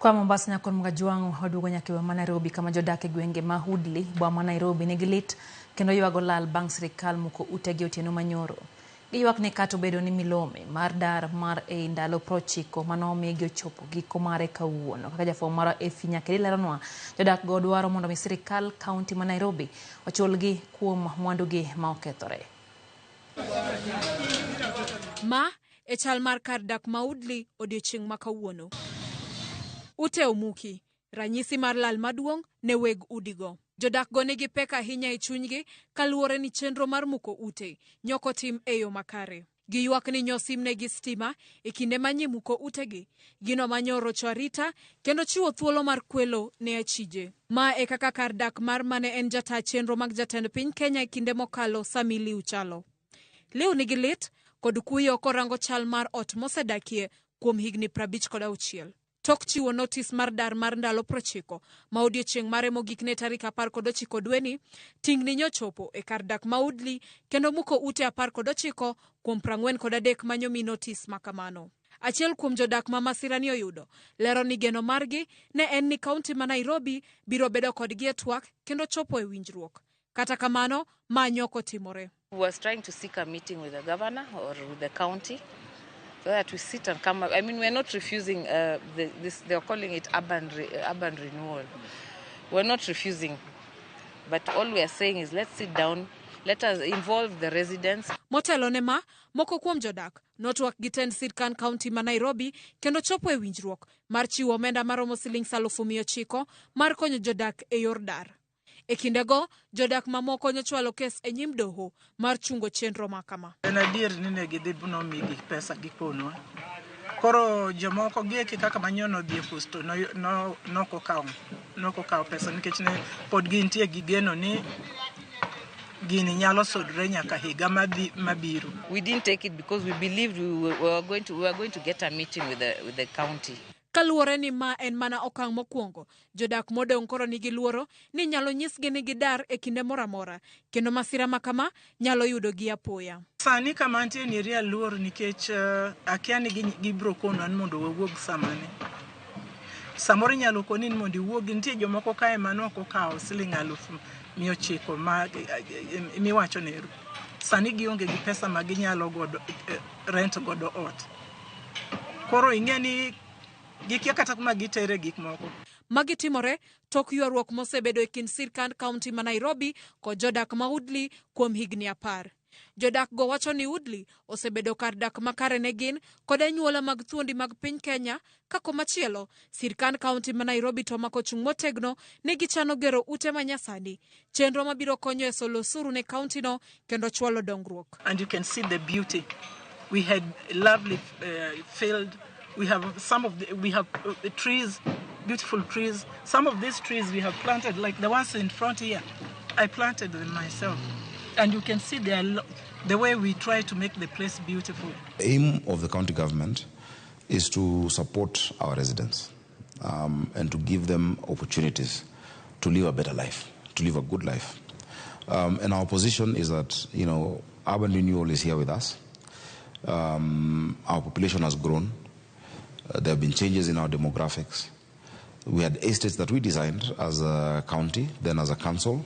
Kwa Mombasa nyakon Mgajwang' waduogo nyaka e boma ma Nairobi kama jodak e gwenge ma Woodley, boma ma Nairobi nigi lit kendo ywago lal bang' sirikal muko utegi otieno manyoro. Giywak ni kata obedo ni milome mar dar mar ei ndalo 90 manomigi ochopo giko mare kawuono. Kaka jafwambo marwa Effie Nyakeri leronwa, jodak go dwaro mondo mi sirikal kaunti ma Nairobi ochulgi kuom mwandugi ma okethore. Ma e chal mar kar dak ma Woodley odiochieng' ma kawuono. Ute omuki, ranyisi mar lal maduong' ne weg udigo. Jodak go nigi pek ahinya e chunygi kaluwore ni chenro mar muko ute nyoko tim e yo makare. Giywak ni nyosimnegi stima e kinde ma nyimuko utegi, gino manyorocho arita kendo chiwo thuolo mar kwelo ne achije. Ma e kaka kar dak mar mane en jata chenro mag jatend piny Kenya e kinde mokalo Sami Liu chalo. Liu nigi lit kod kuyo korango chal mar ot mosedakie kuom higni 56. Tok chiwo notis mar dar mar ndalo 90 ma odiochieng' mare mogik ne tarik 19 dweni, tingni nyochopo e kar dak ma Woodley kendo muko ute 19 kuom 43 manyomi notis ma kamano. Achiel kuom jodak ma masira ni oyudo lero ni geno margi ne en ni kaunti ma Nairobi biro bedo kodgi e twak kendo chopo e winjruok. Kata kamano, ma nyoko timore. We was trying to seek a meeting with the governor or with the county so that we sit and come up. I mean, we're not refusing this, they're calling it urban renewal. We're not refusing, but all we are saying is let's sit down, let us involve the residents. Motelo ne ma, moko kuom jodak notwak gi tend sirkand kaunti ma Nairobi kendo chopo e winjruok mar chiwo omenda maromo siling 900,000 mar konyo jodak e yor dar. E kindego, jodak mamoko nyochwalo kes e nyim doho mar chungo chenro ma kama. En adier ni ne gidhi nomigi pesa gikonwa. Koro jomoko gieki kaka manyono odhi e kus to nokokawo pesa nikech ne pod gintie gi geno ni gini nyalo sudre nyaka higa mabiro. We didn't take it because we believed we were going to get a meeting with the county. Kaluwore ni ma en mana okang' mokwongo, jodak modong' koro nigi luoro ni nyalo nyisgi ni gidar e kinde moro amora, kendo masira ma kama nyalo yudogi apoya. Sani kama antie ni eri aluor nikech akia ni gibiro konwa ni mondo wawuog samane. Samoro inyalo koni ni mondo iwuog, nitie jomoko kae mane ok okawo siling 900,000 ma miwacho ni ero. Sani gionge gi pesa ma ginyalo godo rent godo ot. Koro ing'e ni gikia kata kuma gitere gik moko. Magi timore tok ywaruok mosebedo e kind sirkand kaunti ma Nairobi kod jodak ma Woodley kuom higni 10. Jodak go wacho ni Woodley osebedo kar dak makare ne gin kod anyuola mag thuondi mag piny Kenya, ka komachielo sirkand kaunti ma Nairobi to omako chung' motegno ni gichano gero ute manyasani, chenro mabiro konyo e solo osuru ne kaunti no kendo chwalo dongruok. And you can see the beauty. We had a lovely field. We have some of the, we have the trees, beautiful trees. Some of these trees we have planted, like the ones in front here. I planted them myself. And you can see the way we try to make the place beautiful. The aim of the county government is to support our residents and to give them opportunities to live a better life, to live a good life. And our position is that urban renewal is here with us. Our population has grown. There have been changes in our demographics. We had estates that we designed as a county, then as a council,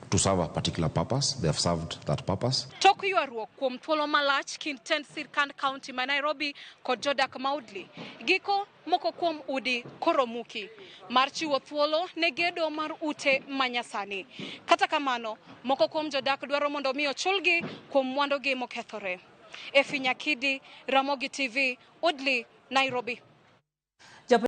to serve a particular purpose. They have served that purpose. Tok ywaruok kuom thuolo malach kind tend sirkand kaunti ma Nairobi kod jodak ma Woodley, giko moko kuom udi koro muki mar chiwo thuolo ne gedo mar ute manyasani. Kata kamano, moko kuom jodak dwaro mondo mi ochulgi kuom mwandugi mokethore. Effie Nyakidi, Ramogi TV, Woodley, Nairobi.